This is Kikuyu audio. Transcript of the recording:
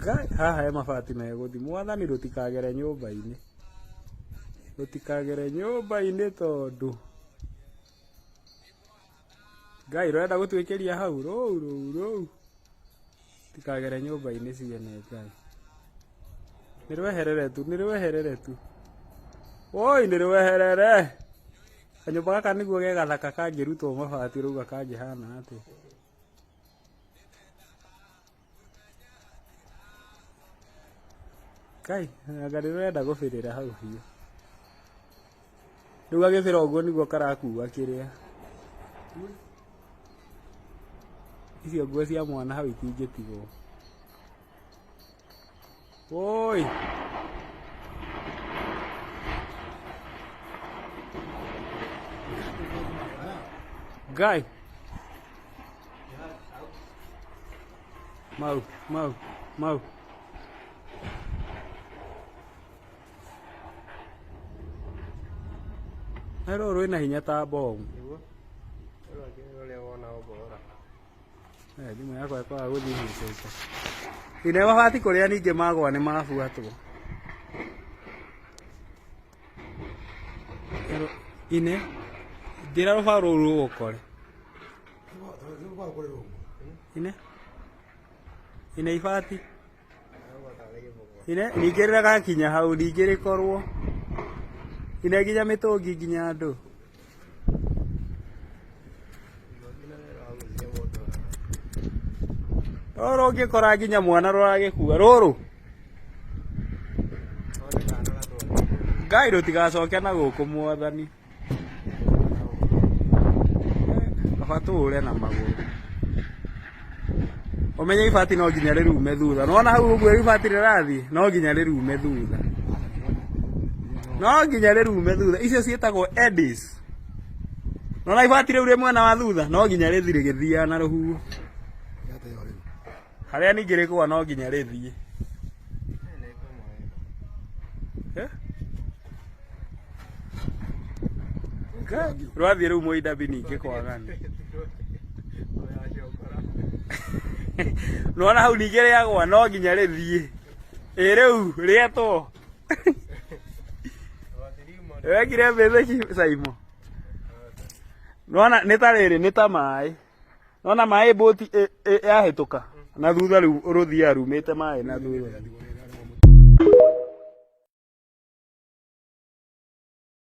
Ngai, haha he mabati megũthi. Mwathani rũtikagere nyũmba-inĩ. Rũtikagere nyũmba-inĩ tondũ Ngai rũrenda gũtuĩkĩria hau rũu rũu rũu. Tikagere nyũmba-inĩ ciene Ngai. Nĩ rweherere tu, nĩ rweherere tu. Woi nĩ rweherere. Kanyũmba gaka nĩguo ge gathaka kangĩrutwo mabati rũu kangĩhana atĩa. Kai, anga nĩ rũrenda gũbĩrĩra hau biũ. Rĩu gagĩbĩra ũguo nĩguo karakua kĩrĩa. Icio nguo cia mwana hau itingĩtigwo. Woi. Guy. Mau, mau, mau. Na rũrũ rwĩna hinya ta bomu. Nĩguo. Rũrĩa wona ũmbora. Eh, thimũ yakwa ĩkwaga gũthiĩ hĩtĩte. Ine mabati kũrĩa ningĩ magwa nĩ mabuatwo. Ine njĩra rũbaũ rũu rũgũkore. Ine ine ibati ine ningĩ rĩgakinya hau ningĩ rĩkorwo ine nginya mĩtũngi nginya andũ. Rũrũ ũngĩkora nginya mwana rũragĩkua rũrũ Ngai rũtigacoke na gũkũ mwathani. Kaba tũũre na magũrũ. Ũmenye ibati no nginya rĩrume thutha. Nĩwona hau ũguo ibati rĩrathiĩ? No nginya rĩrume thutha. No nginya rĩrume thutha. Icio ciĩtagwo eddies. Nĩwona ibati rĩu rĩ mwena wa thutha? No nginya rĩthiĩ rĩgĩthiaga na rũhuho. Harĩa ningĩ rĩkũgwa no nginya rĩthiĩ. Eh? Rwathiĩ rĩu Mũindabi ningĩ kwagana. Nĩwona hau ningĩ rĩagwa no nginya rĩthiĩ. Ĩ rĩu rĩetwo. Wekire mbĩthĩki Saimo. Nĩwona nĩ ta rĩrĩ nĩ ta maĩ. Nĩwona maĩ mbũti yahĩtũka na thutha rĩu rũthiaga rumĩte maĩ na thutha.